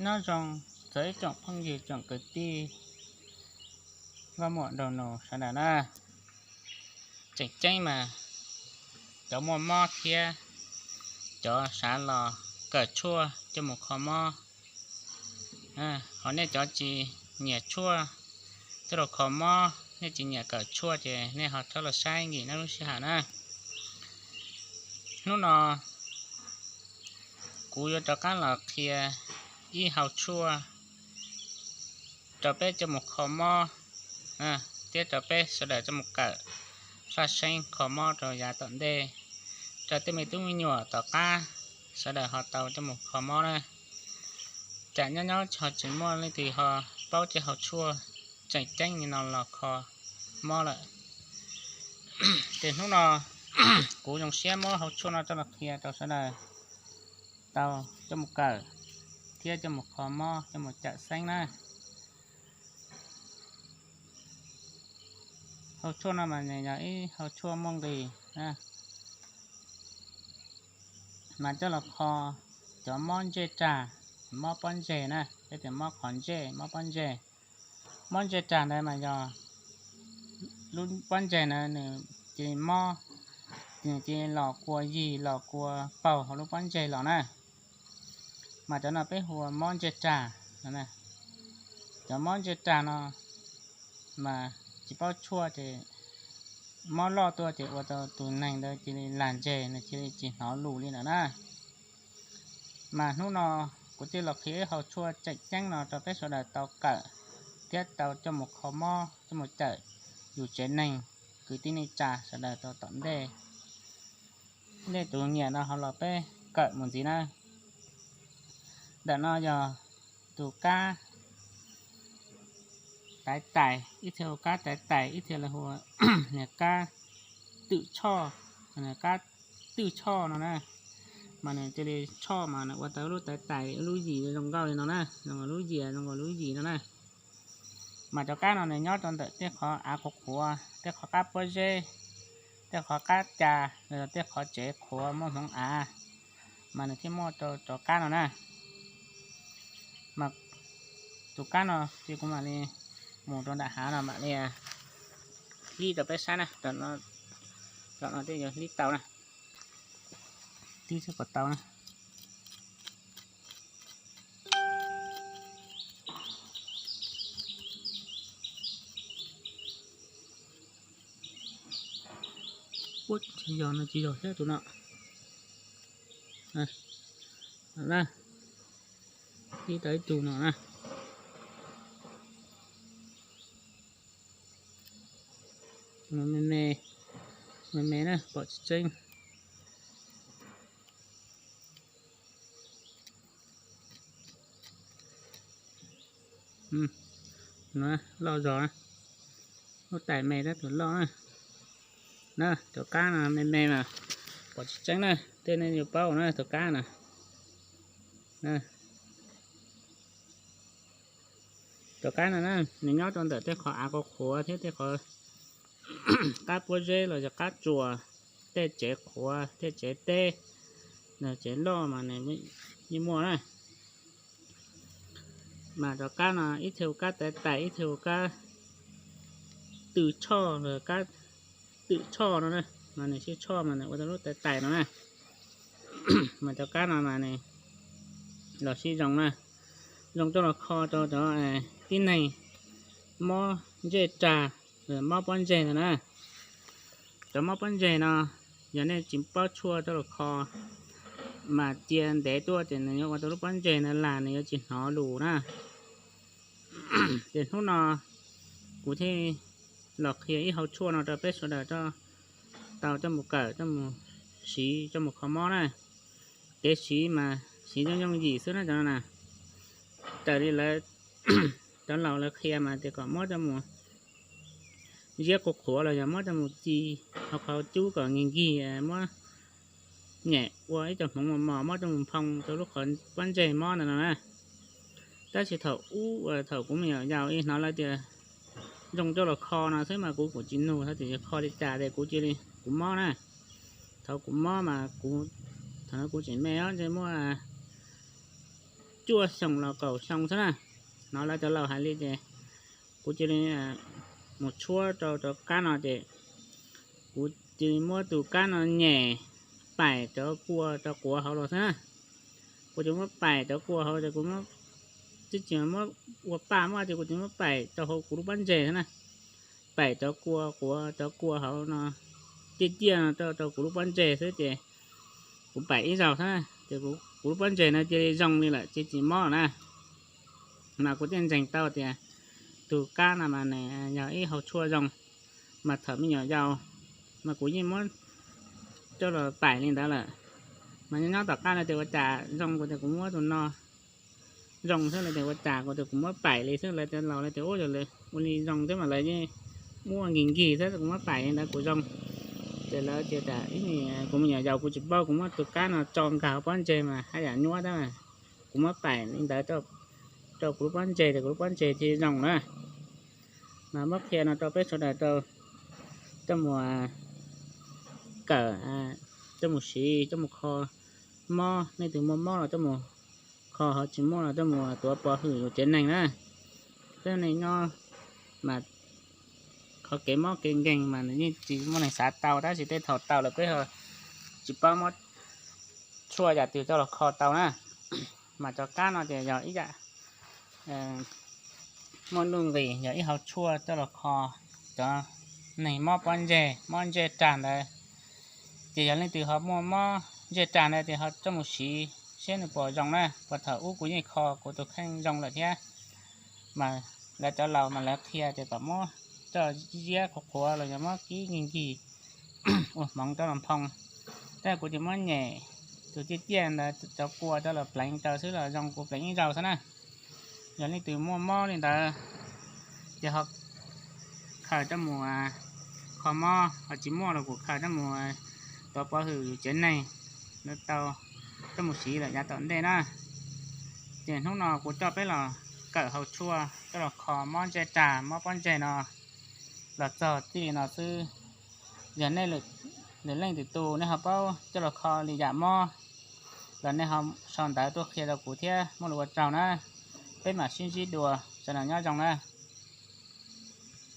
Nyob zoo txog ib tsoom phooj ywg tsoom kwv tij nkauj muam nraug nus sawv daws na. Tseem ceeb mas cov muaj mob thiab cov xav los kawm tshuaj coj mus kho mob, ho nej cov tsis nyiam tshuaj coj los kho mob, nej tsis nyiam kawm tshuaj ces nej ho txhob los saib nkim nej lub sij hawm na. Hnub no kuv yuav rov qab los qhia ib hau tshuaj rau peb coj mus kho mob thiab rau peb sawv daws coj mus kawm faj seeb kho mob rau yav tom ntej, rau tej me tub me nyuam tom qab sawv daws ho tau coj mus kho mob na. Tsam nyob nyob ho tsis muaj leej twg ho paub tej hau tshuaj tseem ceeb li no los kho mob lawm. Ces hnub no kuv zoo siab muab hau tshuaj no coj los qhia rau sawv daws tau coj mus kawm thiab coj mus kho mob coj mus cawm seeb na. Hau tshuaj no mas nws yog ib hau tshuaj muaj nqis na, mas coj los kho cov mob ntsej rag, mob pob ntseg na, peb tias mob qhov ntsej, mob pob ntseg. Mob ntsej rag ntawd mas yog lub pob ntseg na nws cia li mob, nws cia li los kua yig los kua paug hauv lub pob ntseg los na, mas cov no peb hu ua mob ntsej rag no. Cov mob ntsej rag no mas tsis paub tshuaj ces mob loj tuaj ces ua rau tus neeg ntawd cia li lag ntseg, nws cia li tsis hnov lus li lawm na. Mas hnub no kuv thiaj los qhia ib hau tshuaj tseem ceeb no rau peb sawv daws tau kawm thiab tau coj mus kho mob coj mus cawm yus tsev neeg kwv tij neej tsa sawv daws rau tom ntej. Nej tus nyiam no ho los peb kawm mus ntxiv na. Ntawm no yog tus kab taiv tais, ib txhia hu kab taiv tais, ib txhia lawv hu niag kab twm tshoj, kab twm tshoj no na. Mas nws cia li tshoj mas nws ua tau lub taiv tais lub yim zoo nkauj li no na, zoo nkaus lub yias zoo nkaus lub yim no na. Mas cov kab no nws nyob rau ntawm tej qhov av qhuav qhuav, tej qhov qab pob zeb, tej qhov qab ca, tej qhov tsev qhuav muaj hmoov av, mas nws thiaj muaj rau cov kab no na. Mas tus kab no ces kuv mam li mus rau nram hav no mam li hlib rau peb saib na. Tom no tej yuav hlib tau na, tib txhob kom tau na. Ua tsis yog no, tsis yog thiab tus no. Na, ib tau ib tug no na. Me me, me me na, pom tsis tseeb. No loj zog na, lub tais me tab tus loj na. Na, tus kab no me me mas pom tsis tseeb na, tej nej yuav paub na tus kab no. Tus kab no na, nws nyob rau ntawm tej qhov av qhuav qhuav thiab tej qhov qab puab zeb los yog qab tsuas, tej tsev qhuav thiab tsev teb, tsev loj mas nws yeej muaj na. Mas cov kab no ib txhia hu kab taiv tais, ib txhia hu kab twm tshoj, kab twm tshoj no na, mas nws sib tshoj mas nws ua tau lub taiv tais no na. Mas cov kab no mas nws los sib zoo na, zoo coj los kho rau cov tib neeg mob ntsej rag, mob pob ntseg no na. Cov mob pob ntseg no, yog nej tsis paub tshuaj coj los kho mas cia ntev tuaj ces nws yuav ua tau lub pob ntseg no lag, nws yuav tsis hnov lus na. Ces hnub no kuv thiaj los qhia ib hau tshuaj no rau peb sawv daws tau coj mus kawm, coj mus siv, coj mus kho mob na. Kev siv mas siv yooj yooj yim xwb na cov no na. Raws li lawv, cov laus lawv qhia mas tias kom muab coj mus ziab qhuav qhuav los yog muab coj mus ci hauv qhov cub kom nkig nkig, muab nyem ua ib co hmoov mos mos muab coj mus nphoo rau lub qhov pob ntseg mob ntawd no na. Tab sis thaum ub thaum kuv me nyuam yaus ib hnov lawv tias zoo coj los kho no xwb mas kuv kuj tsis nug, thaum twg kho li cas ces kuv cia li kuv mob na. Thaum kuv mob mas kuv, thaum no kuv tseem me os, ntshe muaj cuaj xyoos los kaum xyoo xwb na. Hnov lawv cov laus hais li ces kuv cia li mus tshuab rau cov kab no ces kuv cia li muab tus kab no nyem paim cov kua rau quav hauv los xwb na. Kuv cia li muab paim cov kua hauv ces kuv muab, tib tsis muab ua paj muab ces kuv cia li muab paim rau hauv kuv lub pob ntseg xwb na. Paim cov kua quav cov kua hauv no, tiaj tiaj no rau rau kuv lub pob ntseg xwb ces kuv paim ib zaug xwb ces kuv lub pob ntseg no cia li zoo li lawm, tsis tsis mob na. Mas kuv thiaj ntseeg tau tias tus kab no mas nws yog ib hauv tshuaj zoo, mas thaum me nyuam yaus mas kuv yeej muab coj los paim li ntawd lawm. Mas nyob nyob tom qab no tias ua cas zoo, kuv tias kuv muab tus no zoo xwb, lawv tias ua cas, kuv tias kuv muab paim li xwb, lawv tias, laus lawv tias ua li zoo thiab mas lawv yeej muab nkig nkig xwb, kuv muab paim li ntawd kuv zoo. Ces lawv tias ib, kuv me nyuam yaus kuv tsis paub, kuv muab tus kab no tso nkag hauv pob ntseg mas haj yam nyuaj tab, kuv muab paim li ntawd rau kuv lub pob ntseg ces kuv lub pob ntseg thiaj zoo na. Mas muab qhia no rau peb sawv daws coj mus kawm, coj mus siv, coj mus kho mob, nej tus muaj mob los coj mus kho, ho tsis muaj los coj mus tuav pov hwm yus tsev neeg na. Peb neeg nyob mas qhov kev mob kev nkeeg mas nws yeej tsis muaj neeg xav tau, tab sis tej thaum tau lawm peb tsis paub muab tshuaj yam twg coj los kho tau na. Mas cov kab no ces yog ib yam muaj nuj nqis, yog ib hauv tshuaj coj los kho cov neeg mob pob ntseg, mob ntsej rag ntawd. Ces yog leej twg ho muaj mob ntsej rag ntawd ces ho coj mus siv seb nws puas zoo na. Puas thaum ub kuv yeej kho kuv tus kheej zoo lawm thiab. Mas lawv cov laus mas lawv qhia tias kom muab coj ziab qhuav qhuav los yog muab kib nkig nkig ua hmoov coj los nphoo. Tab kuv ces muab nyem tus ciaj ciaj ntawd cov kua coj los pleev rau xwb los zoo, kuv pleev ib zaug xwb na. Yog leej twg muaj mob li ntawd ces ho khaws coj mus kho mob, ho tsis muaj los kuv khaws coj mus tuav pov hwm yus tsev neeg, lawv tau coj mus siv lawm yav tom ntej na. Ces hnub no kuv coj peb los kawm hauv tshuaj coj los kho mob ntsej rag mob pob ntseg no los txog txij li no xwb. Yog nej lwm leej twg tus nej ho paub coj los kho li yam mob los nej ho sau ntawv tuaj qhia rau kuv thiab, muaj lus ua tsaug na. Peb mam sib ntsib dua, sawv daws nyob zoo na.